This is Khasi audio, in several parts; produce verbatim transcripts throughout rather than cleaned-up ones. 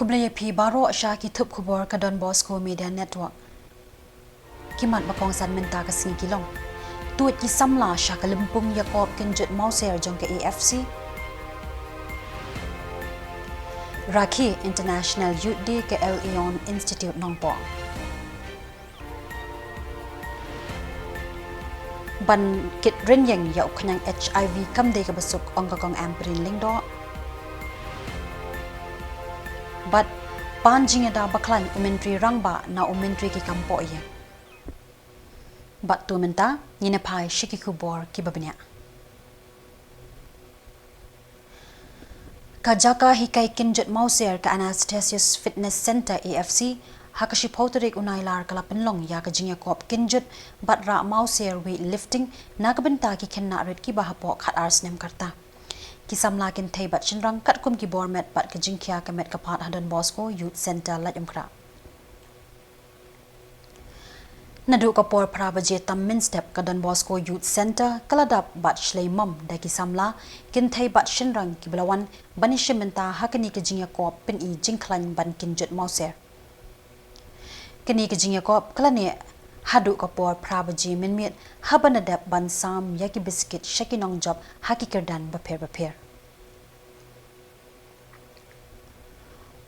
Khublei ïa phi baroh sha ki thup khubor ka Don Bosco Media Network. Ki mat ba kongsan mynta ka sngi ki long: Tuid ki samla sha ka lympung ïakop kynjut mawser jong ka A F C. Rakhi International Youth Day ka El Aaiún Institute Nongpoh. Ban kit rynïeng ïa u khñiang H I V kam dei kaba suk, ong ka Kong Ampareen Lyngdoh. Bad pan jingïada bakhlaiñ u Myntri Rangbah na u Myntri ki kam pohiing. Bad to mynta ngin ïa phai sha ki khubor kiba bniah. Ka jaka hikai kynjut mawser ka Anastasius Fitness Centre, A F C, ha ka shiphew tarik u Nailar ka la pynlong ïa ka jingïakop kynjut bad rah mawser, weightlifting, na ka bynta ki khynnah rit kiba hapoh khatar snem ka rta. Ki samla kynthei bad shynrang katkum ki bor met bad ka jingkhia ka met ka phad ha Don Bosco Youth Centre Laitumkhrah. Naduh ka por phra baje tam mynstep ka Don Bosco Youth Centre ka la dap bad shlei mom da ki samla kynthei bad shynrang kiba la wan ban ïashim bynta ha kane ka jingïakop pyni jingkhlaiñ ban kynjut mawser. Kane ka jingïakop ka la neh haduh ka por phra baje mynmiet haba la dep ban sam ïa ki biskit sha ki nongjop ha ki kyrdan bapher bapher.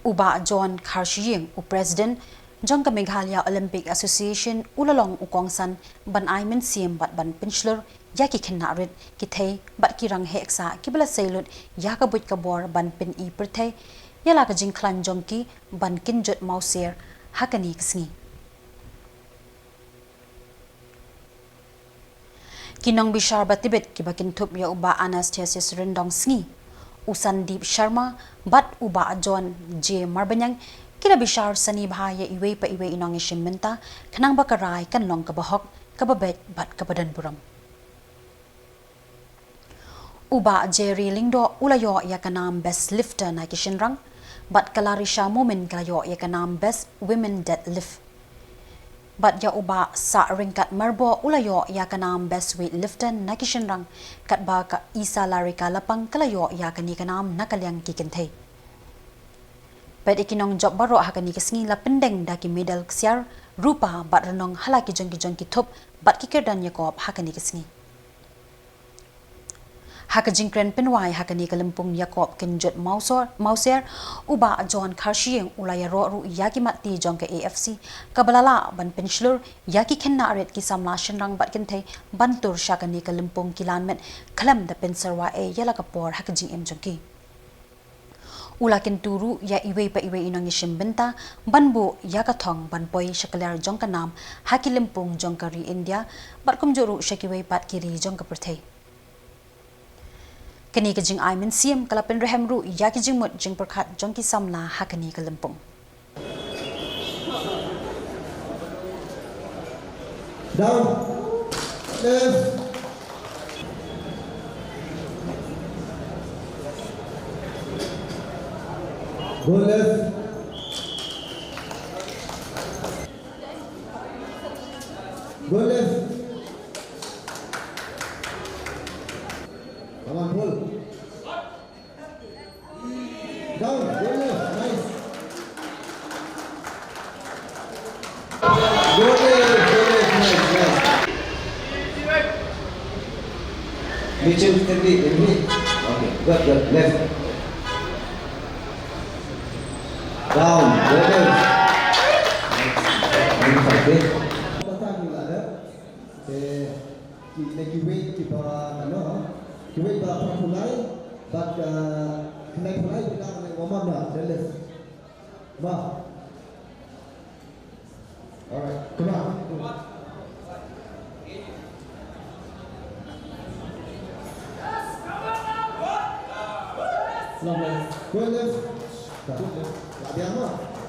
U Bah John Kharshiing, u President jong ka Meghalaya Olympic Association, u la long u kongsan ban ai mynsiem bad ban pynshlur ïa ki khynnah rit, ki thei bad ki rangheh ksah kiba la sei lut ïa ka buit ka bor ban pyni pyrthei ïa la ka jingkhlaiñ jong ki ban kynjut mawser ha kane ka sngi. Ki nongbishar ba tbit kiba kynthup ïa u Bah Anastasius Ryndongsngi, u Sandeep Sharma bad u Bah John J Marbaniang ki la bishar sani bha ïa iwei pa iwei i nongïashim bynta khnang ba ka rai kan long kaba hok, kaba beit bad kaba don burom. U Bah Jerry Lyngdoh u la ïoh ïa ka nam Best Lifter na ki shynrang, bad ka Larisha Momin ka la ïoh ïa ka nam Best Women Deadlift. Bad ïa u Bah Sahryngkat Myrboh u la ïoh ïa ka nam Best Weightlifter na ki shynrang, katba ka Isa Larika Lapang ka la ïoh ïa kane ka nam na ka liang ki kynthei. Bad ïa ki nongjop baroh ha kane ka sngi la pyndeng da ki medal ksiar, rupa bad rnong ha la ki jong ki jong ki thup bad ki kyrdan ïakop ha kane ka sngi. Ha ka jingkren pynwai ha kane ka lympung ïakop kynjut mawsor, mawser, u Bah John Kharshiing u la ïaroh ruh ïa ki mat ti jong ka A F C kaba la lah ban pynshlur ïa ki khynnah rit, ki samla shynrang bad kynthei ban tur sha kane ka lympung ki lan met khlem da pynsyrwa ei ïa la ka por ha ka jingim jong ki. U la kyntu ruh ïa iwei pa iwei i nongïashim bynta ban buh ïa ka thong ban poi sha ka lyer jong ka nam ha ki lympung jong ka ri India bad kumjuh ruh sha kiwei pat ki ri jong ka pyrthei. Kane ka jingai mynsiem ka la pynrhem ruh ïa ki jingmut jingpyrkhat jong ki samla ha kane ka lympung. Down. Left. Go left. Go left. Come on, pull. Down, go left, nice. Go left, go left, nice, nice. Mitchell, steady, steady. Okay, good, good, left. Down, go left. Nice, nice, okay. Ki, na ki weight kiba, ano, ki weight ba phra phew lai, bad, uh, khyndai phew lai, bad khyndai phew lai, warm up na, deadlift. Ba. Alright, come on. Long way. Go left.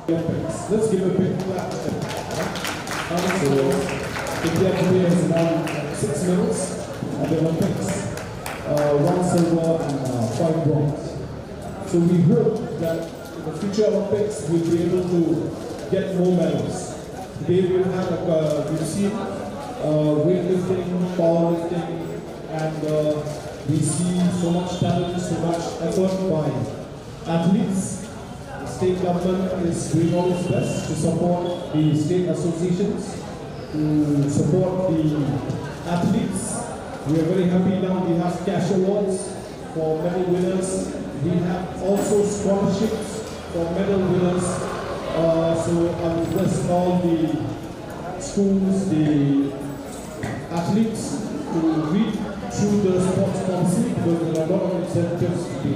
Olympics. Let's give a big clap for them. So, India today has won six medals at the Olympics, uh, one silver and, uh, five bronze. So we hope that in the future Olympics we'll be able to get more medals. Today we've had, uh, we've seen, uh, weightlifting, powerlifting, and, uh, we see so much talent, so much effort by athletes. The government is doing all its best to support the state associations, to support the athletes. We are very happy now we have cash awards for medal winners. We have also scholarships for medal winners. Uh, so I request all the schools, the athletes to read through the sports policy because there are a lot of incentives to be.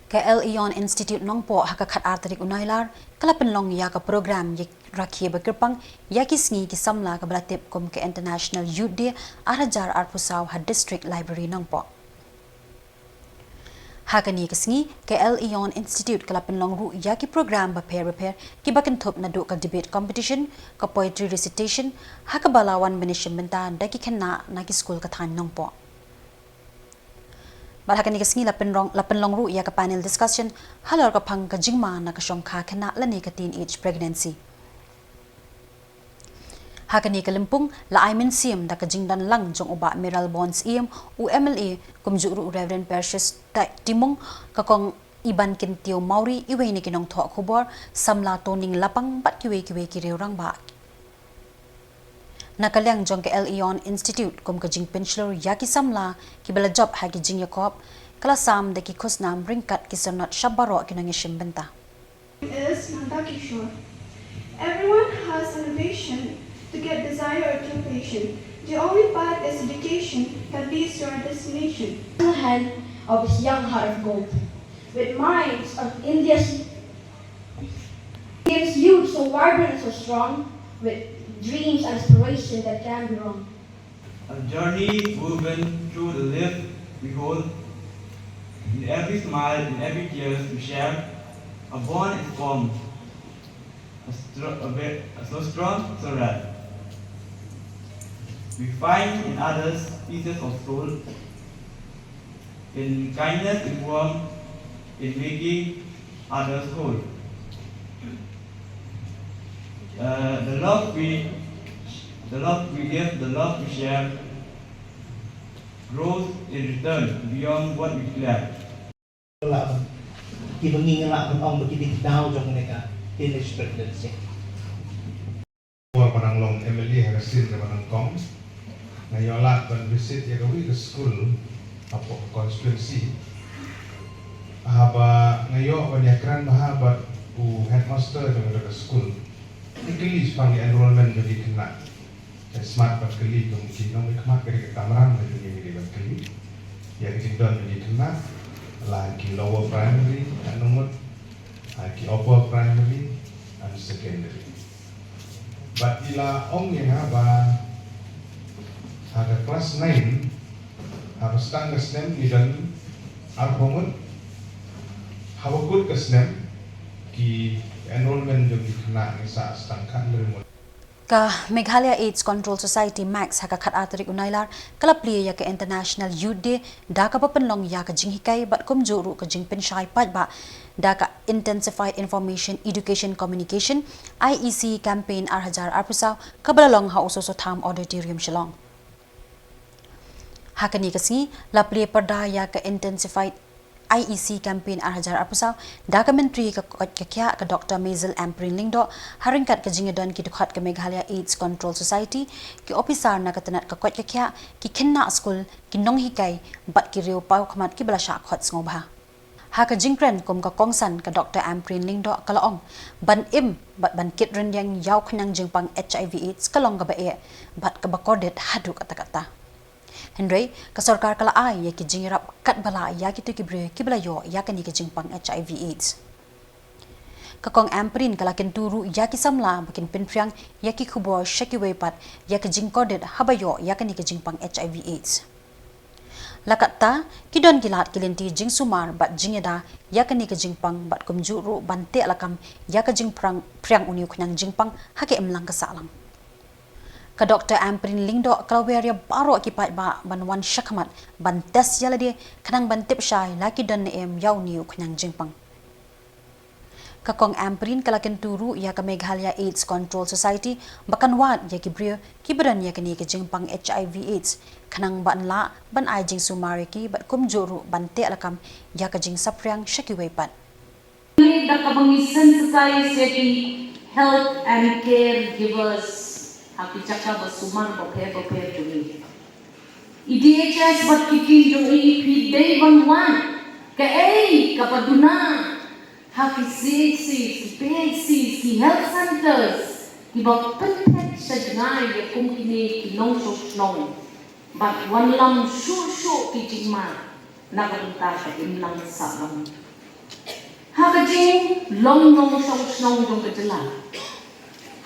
Ka El Elyon Institute Nongpoh ha ka khat ar tarik u Nailar ka la pynlong ïa ka program ïa rakhe ba kyrpang ïa ki sngi ki samla kaba la tip kum ka International Youth Day ar hajar arphew saw ha District Library Nongpoh. Ha kane ka sngi ka El Elyon Institute ka la pynlong ruh ïa ki program bapher bapher kiba kynthup naduh ka debate competition, ka poetry recitation, ha kaba la wan ban ïashim bynta da ki khynnah na ki skul ka thaiñ Nongpoh. Bad ha kane ka sngi la pynlong, la pynlong ruh ïa ka panel discussion halor ka phang ka jingma na ka shongkha khynnah lane ka teenage pregnancy. Ha kane ka lympung la ai mynsiem da ka jingdon lang jong u Bah Mayralborn Syiem, u M L A, kumjuh ruh u Reverend Percious Timung, ka Kong Ibankyntiew Mawrie, iwei na ki nongthoh khubor, samla Toning Lapang bad kiwei kiwei ki riew rangbah. Na ka liang jong ka El Elyon Institute kum ka jingpynshlur ïa ki samla kiba la jop ha ki jingïakop, ka la sam da ki khusnam ryngkat ki sanad sha baroh ki nongïashim bynta. Is Nanda Kishore. Everyone has an ambition to get desire or to patient. The only path is education that leads to our destination. In the hand of this young heart of gold, with minds of India's India's youth so vibrant and so strong, with dreams and aspirations that can be wrong. A journey woven through the lives we hold, in every smile, in every tears we share, a bond is formed, a str- a ve- a so strong, so rare. We find in others pieces of soul, in kindness, in warmth, in making others whole. Uh, the love we, the love we give, the love we share, grows in return beyond what we declare. Lah, ki ba ngi ngi lah ban ong ba ki dei ki daw jong kane ka teenage pregnancy. Por ba nang long M L A ha ka sien kaba nyngkong, nga ïoh lad ban visit ïa kawei ka skul hapoh constituency. Haba nga ïoh ban ïakren bha bad u headmaster jong kata ka skul, nga kylli shaphang ïa enrollment jong ki khynnah. Ka smat ban kylli, kum ki nongmihkhmat ka dei ka kamram ka jong ngi, ka dei ban kylli ïa ka jingdon jong ki khynnah, la ki lower primary, ka nongmut, ha ki upper primary and secondary. Bad i la ong ïa nga ba ha ka class nine, haba sdang ka snem ngi don arphew ngut, haba kut ka snem ki enrollment jong ki khynnah ngi sah tang khathynriew ngut. Ka Meghalaya AIDS Control Society, MACS, ha ka khatar tarik u Nailar ka la plie ïa ka International Youth Day da kaba pynlong ïa ka jinghikai bad kumjuh ruh ka jingpynshai paidbah da ka Intensified Information Education Communication, I E C, Campaign ar hajar arphew saw, kaba la long ha u Soso Tham Auditorium, Shillong. Ha kane ka sngi la plie pyrda ïa ka Intensified I E C Campaign ar hajar arphew saw da ka Myntri ka koit ka khiah, ka Doktor Mazel Ampareen Lyngdoh, ha ryngkat ka jingïadon ki dkhot ka Meghalaya AIDS Control Society, ki ophisar na ka tnat ka koit ka khiah, ki khynnah skul, ki nonghikai bad ki riew paw khmat kiba la shah khot sngewbha. Ha ka jingkren kum ka kongsan, ka Doktor Ampareen Lyngdoh ka la ong, ban im bad ban kit ryndiang ïa u khñiang jingpang HIV AIDS ka long kaba eh bad kaba kordit haduh katta katta. Hynrei ka sorkar ka la ai ïa ki jingïarap katba lah ïa kito ki briew kiba la ïoh ïa kane ka jingpang HIV AIDS. Ka Kong Ampareen ka la kyntu ruh ïa ki samla ba kin pynphriang ïa ki khubor sha kiwei pat ïa ka jingkordit haba ïoh ïa kane ka jingpang HIV AIDS. La katta, ki don ki lad ki lynti jingsumar bad jingïada ïa kane ka jingpang bad kumjuh ruh ban teh lakam ïa ka jingphriang, phriang une u khñiang jingpang ha ka imlang ka sahlang. Ka Doktor Ampareen Lyngdoh ka la wer ïa baroh ki paidbah ban wan shakhmat ban test ïa lade khnang ban tip shai la ki don ne em ïa une u khñiang jingpang. Ka Kong Ampareen ka la kyntu ruh ïa ka Meghalaya AIDS Control Society ba kan wad ïa ki briew kiba don ïa kane ka jingpang HIV AIDS khnang ban lah ban ai jingsumar ïa ki bad kumjuh ruh ban teh lakam ïa ka jingsaphriang sha kiwei pat. Da kaba ngi sensitize ïa ki health and care givers ha ki jaka ba sumar bapher bapher jong ngi. I D H S bad ki team jong i phi dei ban wan kaei kaba duna ha ki C H C, ki P H C, ki health centers kiba pynphet sha jngai ïa kum kine ki nongshong shnong. Bad wanlam shuh shuh ki jingma na ka bynta ka imlang sahlang. Ha ka jinglong nongshong shnong jong ka jylla,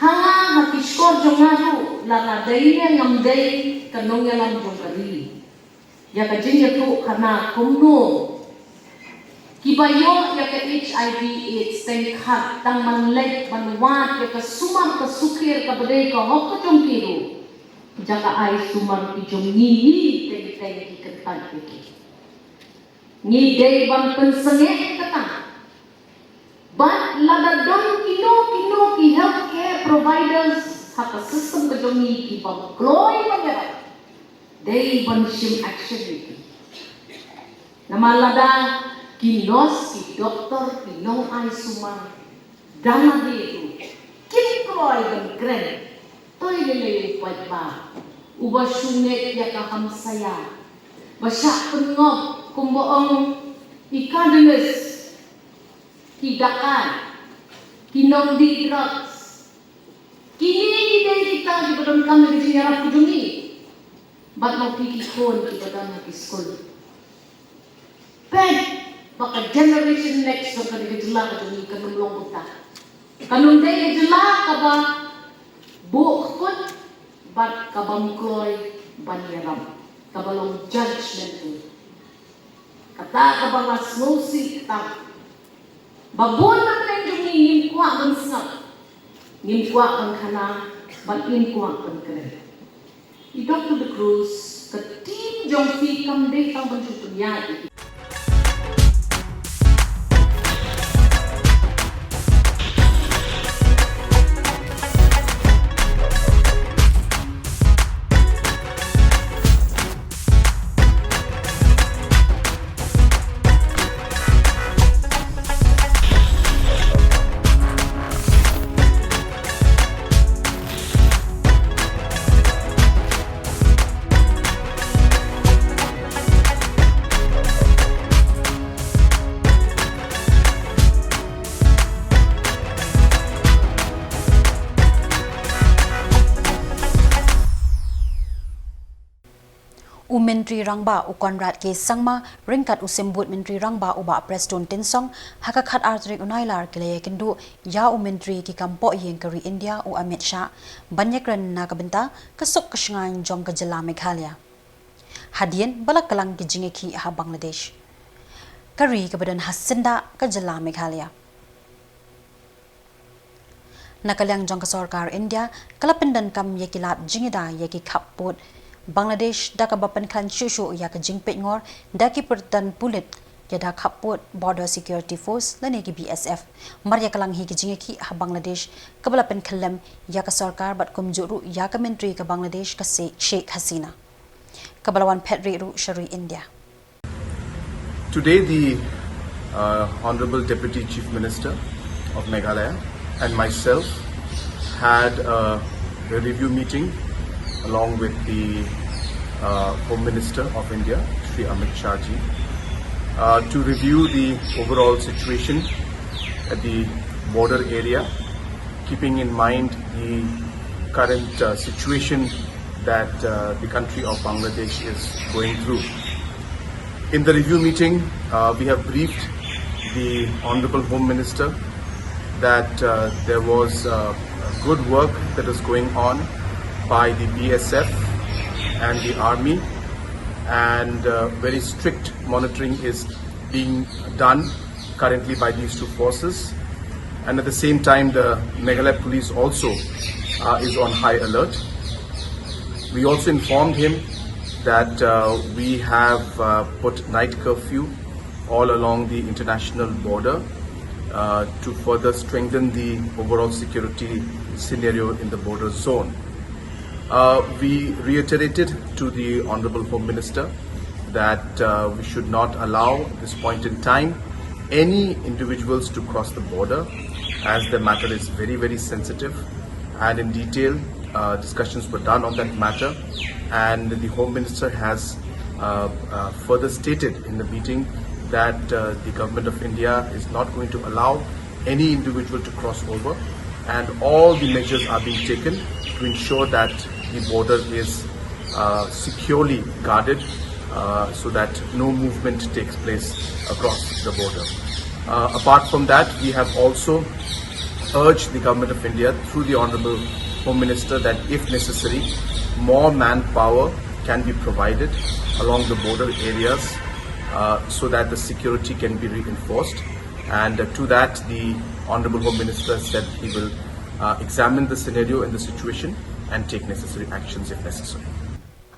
ha nga ha ki shkor jong nga ruh, lada dei ne ngam dei ka nongïalam jong ka ri, ïa ka jingïathuh khana kumno kiba ïoh ïa ka H I V AIDS teng khat tang ban leit ban wad ïa ka sumar ka sukher kaba dei ka hok ka jong ki ruh. Jaka ai sumar ki jong ngi hi teng teng ki kyntait ïa ki. Ngi dei ban pynsangeh ïa kata. Bad lada don kino kino ki healthcare providers ha ka system ka jong ngi kiba kloi ban ïarap, dei ban shim action ïa ki. Namar lada ki nurse, ki doktor, ki nongai sumar, dang ade ruh kim kloi ban kren, to lei lei u paidbah uba shu ngeit ïa ka hamsaïa ba shah pynngop, kumba ong i Cardenas, ki dakai, ki nongdih drugs. Kine ki dei kita kiba donkam ïa ka jingïarap ka jong ngi. Bad ma phi ki khun kiba don ha ki skul, peit ba ka generation next jong kane ka jylla ka jong ngi kan ym long kumta. Kan ym dei ka jylla kaba buh kput bad kaba ym kloi ban ïarap, kaba long judgmental. Kata kaba nga sngewsih tam ba bun na pdeng jong ngi ngim kwah ban sngap, ngim kwah ban khana bad ngim kwah ban kren. I Doktor De Cruz, ka team jong phi kam dei tang ban shu pynïaid. U Myntri Rangbah u Conrad K Sangma ryngkat u Symbud Myntri Rangbah u Bah Prestone Tynsong ha ka khat ar tarik u Nailar ki la ïakynduh ïa u Myntri ki kam poh ïing ka ri India u Amit Shah ban ïakren na ka bynta ka suk ka shngaiñ jong ka jylla Meghalaya hadien ba la kylang ki jingïakhih ha Bangladesh, ka ri kaba don ha syndah ka jylla Meghalaya. Na ka liang jong ka sorkar India, ka la pyndonkam ïa ki lad jingïada ïa ki khappud Bangladesh da kaba pynkhlaiñ shuh shuh ïa ka jingpeitngor da ki pyrthan pulit ïa da khappud Border Security Force lane ki B S F. Mar ïa ka lang hi ka jingïakhih ha Bangladesh kaba la pynkhyllem ïa ka sorkar bad kumjuh ruh ïa ka myntri ka Bangladesh ka Sheikh Hasina, kaba la wan phet rieh ruh sha ri India. Today, the uh, Honorable Deputy Chief Minister of Meghalaya and myself had a, a review meeting along with the uh, Home Minister of India, Shri Amit Shah ji, uh, to review the overall situation at the border area, keeping in mind the current uh, situation that uh, the country of Bangladesh is going through. In the review meeting, uh, we have briefed the Honorable Home Minister that uh, there was uh, good work that was going on by the B S F and the army, and uh, very strict monitoring is being done currently by these two forces. And at the same time, the Meghalaya police also uh, is on high alert. We also informed him that uh, we have uh, put night curfew all along the international border uh, to further strengthen the overall security scenario in the border zone. Uh, we reiterated to the Honorable Home Minister that uh, we should not allow at this point in time any individuals to cross the border, as the matter is very, very sensitive. And in detail, uh, discussions were done on that matter, and the Home Minister has uh, uh, further stated in the meeting that uh, the Government of India is not going to allow any individual to cross over, and all the measures are being taken to ensure that the border is uh, securely guarded, uh, so that no movement takes place across the border. Uh, apart from that, we have also urged the Government of India through the Honorable Home Minister that if necessary, more manpower can be provided along the border areas, uh, so that the security can be reinforced. And uh, to that, the Honorable Home Minister said he will uh, examine the scenario and the situation and take necessary actions if necessary.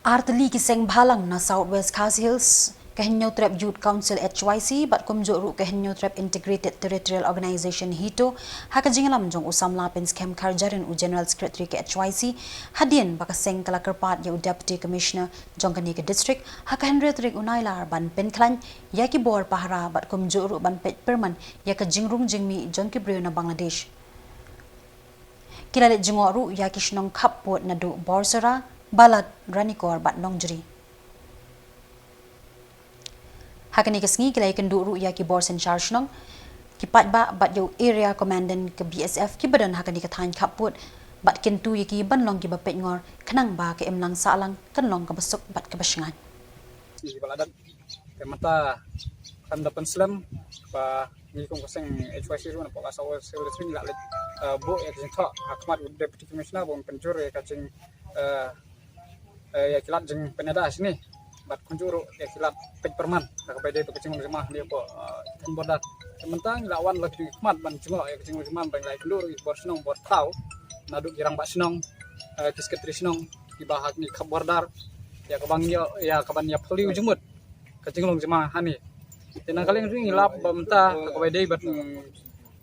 Artylli ki seng bhalang na South West Khasi Hills, ka Hynñiewtrep Youth Council H Y C bad kumjuh ruh ka Hynñiewtrep Integrated Territorial Organization, HITO, ha ka jingïalam jong u samla pynskhem Kharjahrin, u General Secretary ka H Y C, hadien ba ka seng ka la kyrpad ïa u Deputy Commissioner jong kane ka district ha ka hynriew tarik u Nailar ban pynkhlaiñ ïa ki bor pahara bad kumjuh ruh ban peit pyrman ïa ka jingrung jingmih jong ki briew na Bangladesh. Ki la leit jngoh ruh ïa ki shnong khappud naduh Borsora, Balad, Ranikor bad Nongjri. Ha kane ka sngi ki la ïakynduh ruh ïa ki bor synshar shnong, ki paidbah bad ïa u Area Commandant ka B S F kiba don ha kane ka thaiñ khappud, bad kyntu ïa ki ban long kiba peitngor khnang ba ka imlang sahlang kan long kaba suk bad kaba shngaiñ. Te mynta khlem da pynslem ba ngi kum ka seng H Y C ruh na pok ka South West Hills District ngi la leit, eh, buh ïa ka jingthoh ha khmat u Deputy Commissioner ba un pynjur ïa ka jing, eh, eh, ïa ki lad jingpynïada shane bad kumjuh ruh ïa ki lad peit pyrman ha kaba ïadei bad ka jinglong jingman hangne hapoh, eh, thaiñ border. Te mynta ngi la wan la ki khmat ban jngoh ïa ka jinglong jingman ba ngi la ïakynduh ruh ïa ki bor shnong bor thaw naduh ki rangbah shnong, eh, ki secretary shnong kiba ha kine ki khap border ïa ka ban ïa, ïa ka ban ïa phylliew jingmut ka jinglong jingman hangne. Te na ka liang jong ngi la ba mynta ha kaba ïadei bad, mm,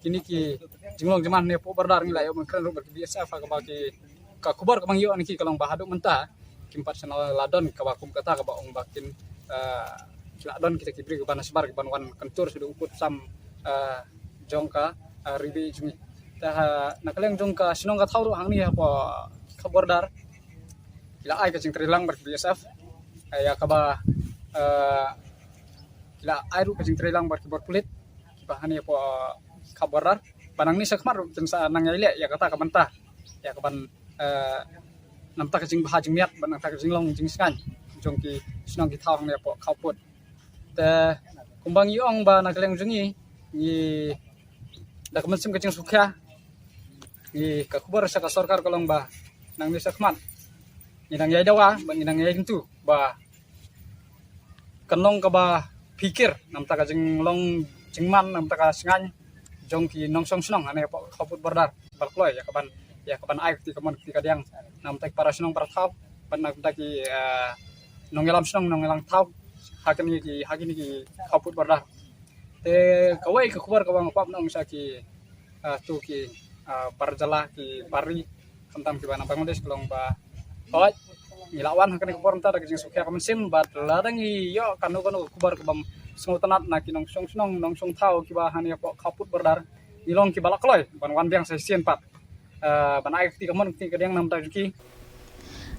kine ki jinglong jingman hangne hapoh border ngi la ïoh ban kren ruh bad ki B S F ha kaba ki, ka khubor kaba ngi ïoh na ki ka long ba haduh mynta kim pat shym la don kaba kum kata kaba ong ba kin, eh, ki la don kita ki briew kiba na shabar kiban wan kyntur shaduh u pud sam, eh, jong ka, eh, ri baieit jong ngi. Te ha na ka liang jong ka shnong ka thaw ruh hangne hapoh ka border ki la ai ka jingtreilang bad ka B S F, eh, ïa kaba, eh, ki la ai ruh ka jingtreilang bad ki bor pulit kiba hangne hapoh, eh, ka border ba nangne shakhmat ruh kin sa nang ïai leh ïa kata ka bynta ïa ka ban, eh, na ka bynta ka jingbha jingmiat bad na ka bynta ka jinglong jingshngaiñ jong ki shnong ki thaw hangne hapoh khappud. Te kumba ngi ong ba na ka liang jong ngi, ngi da ka mynsiem ka jingsngewkhia, ngi ka khubor sha ka sorkar ka long ba nangne shakhmat ngi nang ïai dawa bad ngi nang ïai kyntu ba kan long kaba phikir na ka bynta ka jinglong jingman, na ka bynta ka shngaiñ jong ki nongshong shnong hangne hapoh khappud border. Ba la kloi ïa ka ban, ïa ka ban ai ka kti kamon ka kti kadiang na ka bynta ki para shnong para thaw bad na ka bynta ki, eh, nongïalam shnong nongïalam thaw ha kine ki, ha kine ki khappud border. Te kawei ka khubor kaba nga kwah ban ong sha ki, eh, to ki, eh, bar jylla ki bar ri khamtam kiba na Bangladesh ka long ba hooid ngi la wan ha kane ka por mynta da ka jingsngewkhia ka mynsiem bad lada ngi ïoh kano kano ka khubor kabym sngewtynnad na ki nongshong shnong nongshong thaw kiba hangne hapoh khappud border ngi long kiba la kloi ban wan biang sa shisien pat, eh, ban ai ka kti kamon ka kti kadiang na ka bynta jong ki.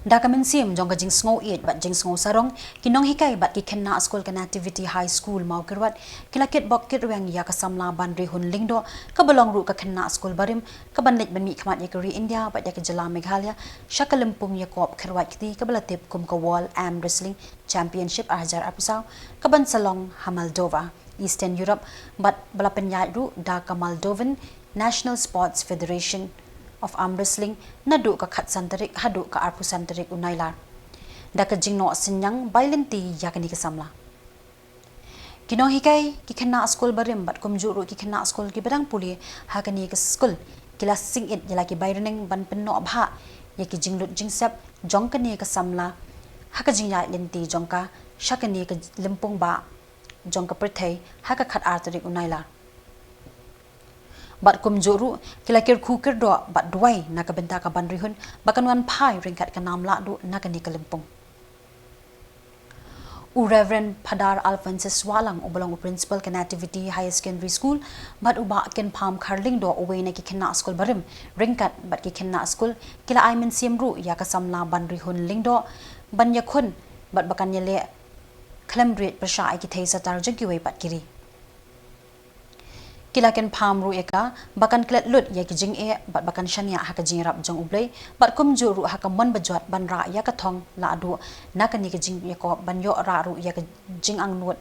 Da ka mynsiem jong ka jingsngew ïeit bad jingsngew sarong, ki nonghikai bad ki khynnah skul ka Nativity High School Mawkyrwat ki la kitbok kitrwiang ïa ka samla Banrihun Lyngdoh kaba long ruh ka khynnah skul barim kaban leit ban mihkhmat ïa ka ri India bad ïa ka jylla Meghalaya sha ka lympung ïakop kyrwat kti kaba la tip kum ka World Arm Wrestling Championship ar hajar arphew saw kaban sa long ha Moldova, Eastern Europe, bad ba la pynïaid ruh da ka Moldovan National Sports Federation of Arm Wrestling naduh ka khatsan tarik haduh ka arphew san tarik u Nailar. Da ka jingnoh synñiang bai lynti ïa kane ka samla. Ki nonghikai, ki khynnah skul barim bad kumjuh ruh ki khynnah skul kiba dang pule ha kane ka skul ki la sngewsih ïa la ki bai rneng ban pynnoh bha ïa ki jinglut jingsep jong kane ka samla ha ka jingïaid lynti jong ka sha kane ka lympung bah jong ka pyrthei ha ka khatar tarik u Nailar. Bad kumjuh ruh ki la kyrkhu kyrdoh bad duwai na ka bynta ka Banrihun ba kan wan phai ryngkat ka nam lahduh na kane ka lympung. U Reverend Phadar Alphonsus Wahlang, uba long u Principal ka Nativity Higher Secondary School, bad u Bah Kynpham Kharlyngdoh, uwei na ki khynnah skul barim, ryngkat bad ki khynnah skul, ki la ai mynsiem ruh ïa ka samla Banrihun Lyngdoh ban ïakhun bad ba kan ïaleh khlem riej pyrshah ïa ki thei satar jong kiwei pat ki ri. Ki la kynpham ruh ïa ka ba kan klet lut ïa ki jingeh bad ba kan shaniah ha ka jingïarap jong U Blei, bad kumjuh ruh ha ka mon bajot ban rah ïa ka thong la aduh na kane ka jingïakop ban ïoh rah ruh ïa ka jingangnud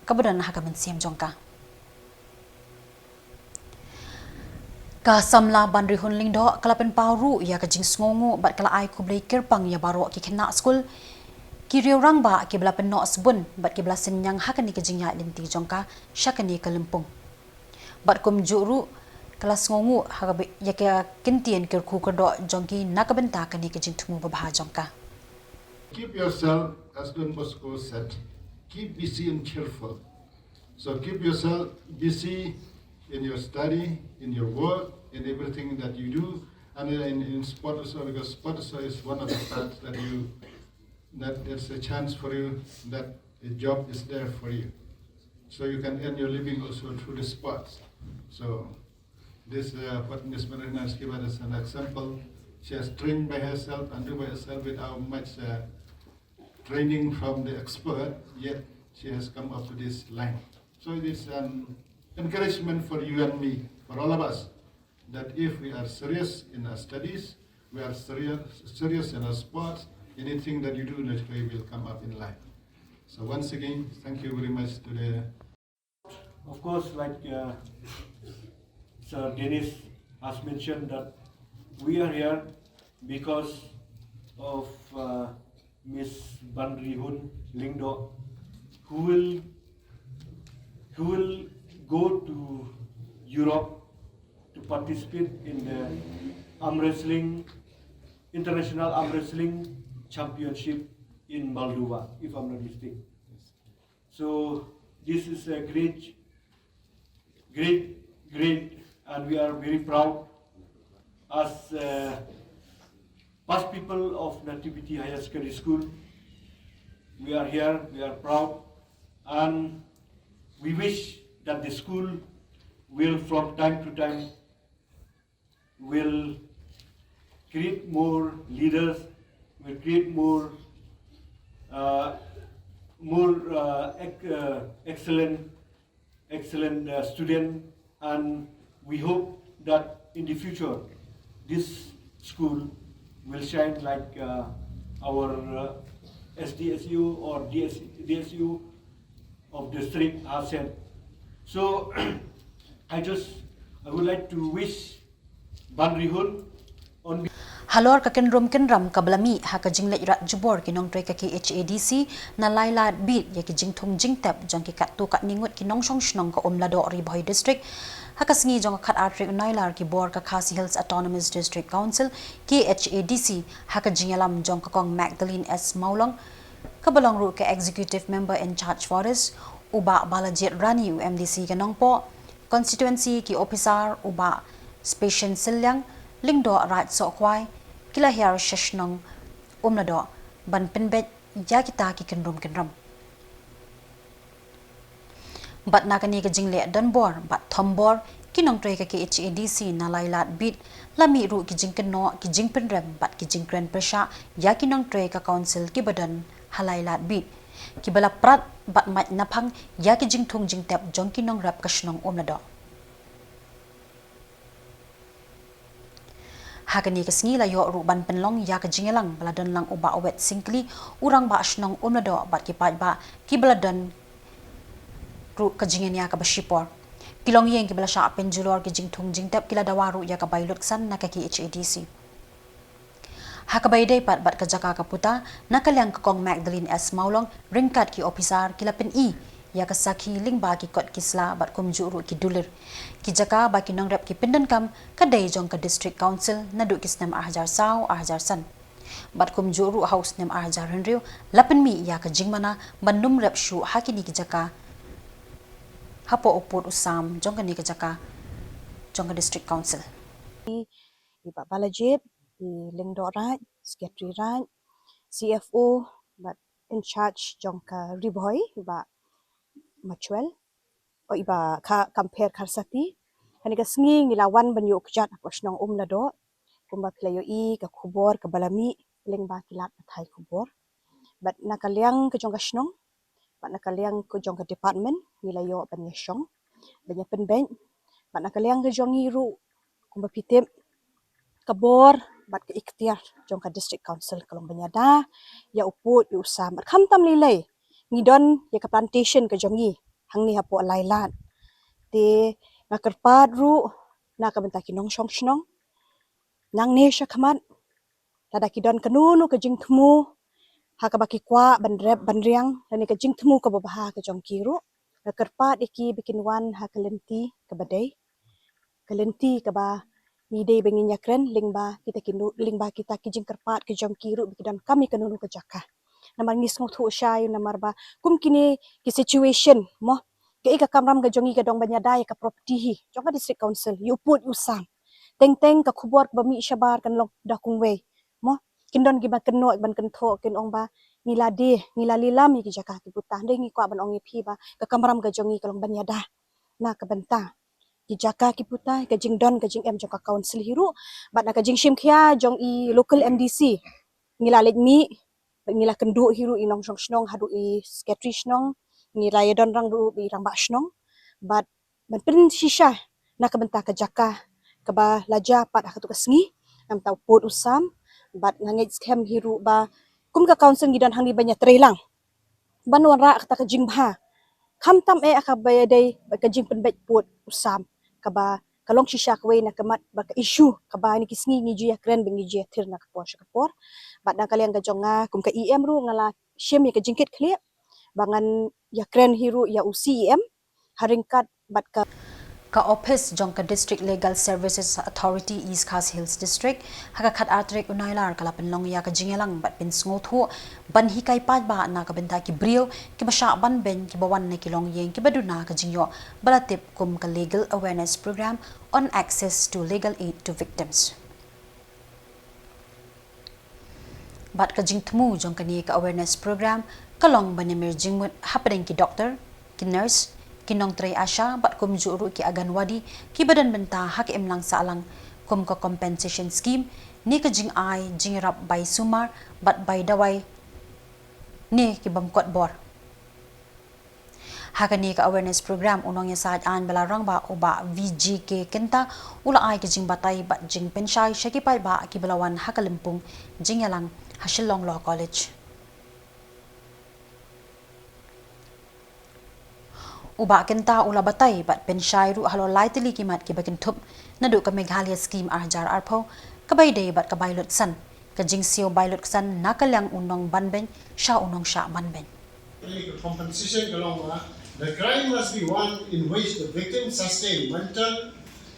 kaba don ha ka mynsiem jong ka. Ka samla Banrihun Lyngdoh ka la pynpaw ruh ïa ka jingsngewnguh bad ka la ai khublei kyrpang ïa baroh ki khynnah skul, ki riew rangbah kiba la pynnoh sbun bad kiba la synñiang ha kane ka jingïaid lynti jong ka sha kane ka lympung. Bad kumjuh ruh ka la sngewnguh ha kaba ïa ka kyntien kyrkhu kyrdoh jong ki na ka bynta kane ka jingthmu babha jong ka. Keep yourself, as Don Bosco said, keep busy and cheerful. So keep yourself busy in your study, in your work, in everything that you do. And in, in sport also, because sport also is one of the parts that you, that there's a chance for you, that a job is there for you. So you can earn your living also through the sports. So this, uh, what Miss Marina has given as an example, she has trained by herself and do by herself without much, uh, training from the expert, yet she has come up to this line. So it is an encouragement for you and me, for all of us, that if we are serious in our studies, we are serious, serious in our sports, anything that you do naturally will come up in life. So once again, thank you very much to the Of course, like, uh, Sir Dennis has mentioned, that we are here because of, uh, Miss Banrihun Lyngdoh, who will, who will go to Europe to participate in the arm wrestling, international arm wrestling championship in Moldova, if I'm not mistaken. So this is a great, great, great, and we are very proud as, uh, past pupil of Nativity Higher Secondary School. We are here, we are proud, and we wish that the school will, from time to time, will create more leaders, will create more, uh, more, uh, ec-, uh, excellent, excellent, uh, student, and we hope that in the future this school will shine like, uh, our, uh, S D S U or D S, D S U of district has said. So, I just, I would like to wish Banrihun on be- Halor ka kynrum kynram kaba la mih ha ka jingleit rat jubor ki nongtrei ka K H A D C, na Lailad Beat ïa ki jingthung jingtep jong ki katto katne ngut ki nongshong shnong ka Umladoh, Ri Bhoi District, ha ka sngi jong ka khatar tarik Nailar, ki bor ka Khasi Hills Autonomous District Council, K H A D C, ha ka jingïalam jong ka Kong Magdalene S Mawlong, kaba long ruh ka Executive Member in Charge Forest, u Bah Balajied Rani, u M D C ka Nongpoh Constituency, ki ophisar, u Bah Specian Sylliang, Lyngdoh Raid Sohkhwai, ki la hiar sha shnong Umladoh ban pynbeit ïa kita ki kynrum kynram. Bad na kane ka jingleh donbor bad thombor ki nongtrei ka K H A D C na Lailad Beat, la mih ruh ki jingkynnoh, ki jingpynrem bad ki jingkren pyrshah ïa ki nongtrei ka Council kiba don ha Lailad Beat, kiba la prat bad mait naphang ïa ki jingthung jingtep jong ki nongrep ka shnong Umladoh. Ha kane ka sngi la ïoh ruh ban pynlong ïa ka jingïalang ba la don lang u Bah Wet Syngkli, u rangbah shnong Umladoh, bad ki paidbah kiba la don ruh ka jingïania kaba shipor. Ki longïing kiba la shah pynjulor ki jingthung jingtep ki la dawa ruh ïa ka bai lutksan na ka K H A D C. Ha kaba ïadei pat bad ka jaka ka puta, na ka liang ka Kong Magdalene S Mawlong ryngkat ki ophisar ki la pyni ïa ka sakhi lyngba ki kot ki sla bad kumjuh ruh ki dulir. Ki jaka ba ki nongrep ki pyndonkam ka dei jong ka District Council naduh ki snem ar hajar saw ar hajar san. Bad kumjuh ruh ha u snem ar hajar hynriew la pynmih ïa ka jingmana ban ym rep shuh ha kine ki jaka hapoh u pud u sam jong kane ka jaka jong ka District Council. I Bah Balajied, i Lyngdoh Raid, Secretary Raid, C F O, bad in charge jong ka Ri Bhoi, i Bah Machwel, o i Bah Ka-, Kampher Kharsati. Kane ka sngi ngi la wan ban ïuh kjat hapoh shnong Umladoh kumba phi la ïohi ka khubor kaba la mih lyngba ki lad pathai khubor. Bad na ka liang ka jong ka shnong, bad na ka liang ka jong ka department, ngi la ïoh ban ïashong, ban ïapynbeit. Bad na ka liang ka jong ngi ruh, kumba phi tip, ka bor bad ka iktiar jong ka District Council ka long ban ïada ïa u pud ïa u sam. Bad khamtam lei lei ngi don ïa ka plantation ka jong ngi hangne hapoh Lailad. Te nga kyrpad ruh na ka bynta ki nongshong shnong, nangne shakhmat, lada ki don kano kano ka jingthmu ha kaba ki kwah ban rep ban riang, lane ka jingthmu kaba bha ka jong ki ruh, nga kyrpad ïa ki ba kin wan ha ka lynti kaba dei, ka lynti kaba ngi dei ba ngin ïakren lyngba kita ki nu-, lyngba kita ki jingkyrpad ki jong ki ruh ba ki donkam ïa kano kano ka jaka. Namar ngi sngewthuh shai namar ba kum kine ki situation mo, kaei ka kamram ka jong ngi ka dang ban ïada ïa ka property hi jong ka District Council, ïa u pud ïa u sam. Teng teng ka khubor kaba mih shabar kan long da kumwei mo. Kin don kiba kynnoh ban kynthoh, kin ong ba ngi la dih, ngi la lilam ïa ki jaka ki puta. Hynrei ngi kwah ban ong ïa phi ba ka kamram ka jong ngi ka long ban ïada na ka bynta ki jaka ki puta, ka jingdon ka jingem jong ka council hi ruh, bad na ka jingshim khia jong i local M D C. Ngi la leit mih, ngi la kynduh hi ruh i nongshong shnong haduh i secretary shnong, ngi la ïadon rang ruh i rangbah shnong, bad ban pynshisha na ka bynta ka jaka kaba la jia pat ha katu ka sngi, na ka bynta u pud u sam. Bad nga ngeit skhem hi ruh ba kum ka council ngi don hangne ban ïatreilang ban wanrah kata ka jingbha, khamtam eh ha kaba ïadei bad ka jingpynbeit pud u sam, kaba ka long shisha kawei na ka mat bad ka issue kaba ha kine ki sngi ngi ju ïakren bad ngi ju ïathir na ka por sha ka por. Bad na ka liang ka jong nga kum ka E M ruh, nga la shim ïa ka jingkit khlieh ba ngan ïakren hi ruh ïa u C E M ha ryngkat bad ka ka ophis jong ka District Legal Services Authority East Khasi Hills District ha ka khatar tarik u Nailar ka la pynlong ïa ka jingïalang bad pynsngewthuh ban hikai paidbah na ka bynta ki briew kiba shah ban beiñ, kiba wan na ki longïing kiba duna ka jingïoh ba la tip kum ka Legal Awareness Program on Access to Legal Aid to Victims. Bad ka jingthmu jong kane ka awareness program ka long ban ïamir jingmut hapdeng ki doktor, ki nurse, ki nongtrei ASHA bad kumjuh ruh ki Anganwadi kiba don bynta ha ka imlang sahlang kum ka compensation scheme ne ka jingai jingïarap bai sumar bad bai dawai ne ki bym kot bor. Ha kane ka awareness program, u nongïasaid aiñ ba la rangbah u Bah V G K Kynta u la ai ka jingbatai bad jingpynshai sha ki paidbah kiba la wan ha ka lympung jingïalang ha Shillong Law College. U Bah Kynta u la batai bad pynshai ruh halor lai tylli ki mat kiba kynthup naduh ka Meghalaya Scheme ar hajar arphew kaba ïadei bad ka bai lutksan, ka jingsiew bai lutksan na ka liang u nongbanbeiñ sha u nongshah banbeiñ. Compensation ka long ba, the crime must be one in which the victim sustained mental,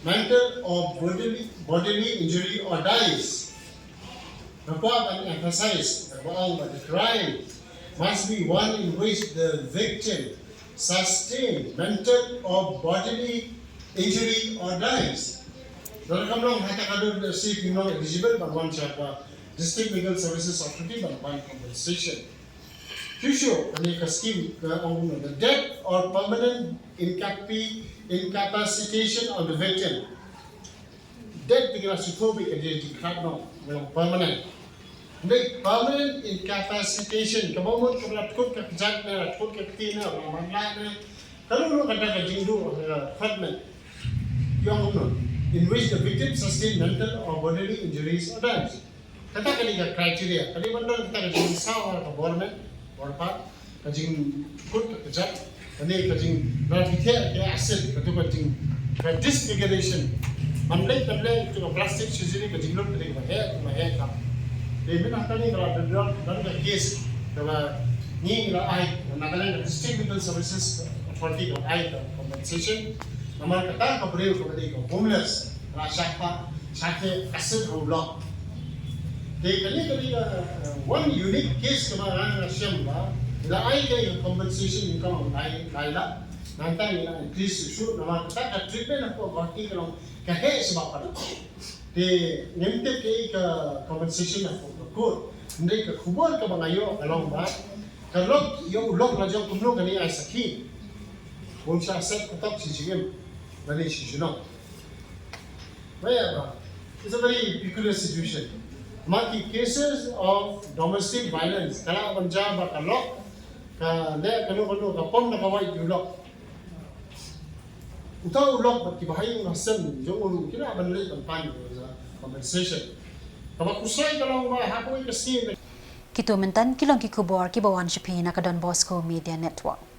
mental or bodily, bodily injury or dies. Ka kwah ban emphasize ba ong ba the crime must be one in which the victim sustained mental or bodily injury or dies. Lada kam long ha kata ka dur, the state not eligible ban wan sha ka District Legal Services Authority ban wan compensation. Khublei, kane ka scheme ka ong the death or permanent incapi-, incapacitation of the victim. Death te ka la shu thoh beit ka dei jingkhlad noh, ka long permanent. Hynrei permanent incapacitation, kaba mut kaba la tkut ka kjat ne, la tkut ka kti ne, la manlah ne, ka long noh kata ka jingduh, ka khot ne. Ïa ong noh, in which the victim sustained mental or bodily injuries or dies. Kata ka dei ka criteria, ka dei ban don kata ka jingsaw ha ka bor met, bor pat, ka jingkut ka kjat, ka dei ka jing, ba la pyntheh ka acid, katu ka jing, ka disfiguration. Ban leh, ban leh katu ka plastic surgery, ka jinglut ka dei kaba heh, kaba heh kam. Te mynta ka dei ka la don, don ka case, kaba ngi la ai, na ka liang ka District Legal Services Authority ka ai ka compensation. Namar kata ka briew kaba dei ka homeless, la shah pat, shah khe acid ha u lok. Te kane ka dei ka, uh, one unique case kaba nga, nga shem ba la ai ka compensation income lai, lai lak. Nangta ngi la increase shuh shuh namar kata ka treatment hapoh Guwahati ka long ka heh shuh ba pat. Te ngim tip kaei ka compensation hapoh ka court. Hynrei ka khubor kaba nga ïoh ka long ba Ka lok ïa u lok la jong kumno kane ai sakhi. Bun sha set ka tok shi jingim. Lane shi junong. Ba ïa ba. It's a very peculiar situation. Ma ki cases of domestic violence, ka lah ban jia ba ka lok, ka leh kano kano, ka pom na ka wai ïa u lok. Uta u lok bad ki bahaïing hasem jong u ruh ki lah ban leit ban pan ïa compensation. Kaba khuslai ka long ba ha kawei ka sngi. Kito mynta ki long ki khubor kiba wan sha phi na ka Don Bosco Media Network.